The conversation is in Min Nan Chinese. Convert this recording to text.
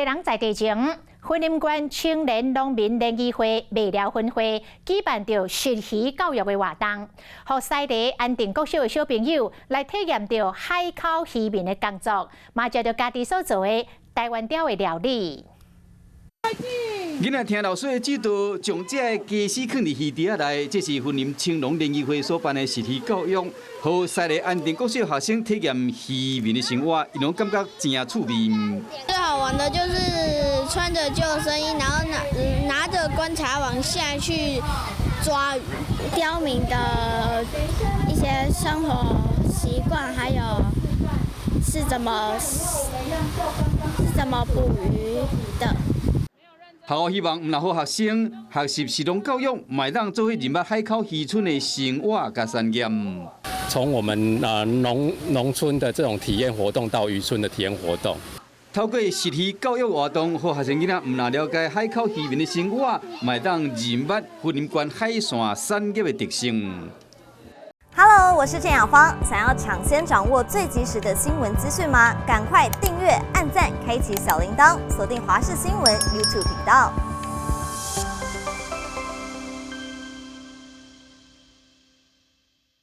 犁人在地前，雲林縣青年農民聯誼會麥寮分會舉辦著食魚教育的活動，予西螺安定國小的小朋友來體驗著海口漁民的工作，嘛食著家己所做的台灣調的料理。囡仔聽老師的指導，將這个家私囥佇魚池仔內，這是雲林青農聯誼會所辦的食魚教育，予西螺安定國小學生體驗漁民的生活，𪜶攏感覺誠趣味。最好玩的就是穿着救生衣，然後拿着觀察網下去抓魚。刁民的一些生活習慣，還有是怎麼捕魚的。學校希望毋但予學生學習食農教育，嘛會當做伙認捌海口漁村的生活佮產業。從我們農村的這種體驗活動到漁村的體驗活動，透過食魚教育活動，予學生囡仔毋但了解海口漁民的生活，嘛會當認捌雲林縣海線產業的特性。 Hello，我是鄭雅芳。想要搶先掌握最及時的新聞資訊嗎？趕快訂閱、按讚、開啟小鈴鐺，鎖定華視新聞 YouTube 頻道。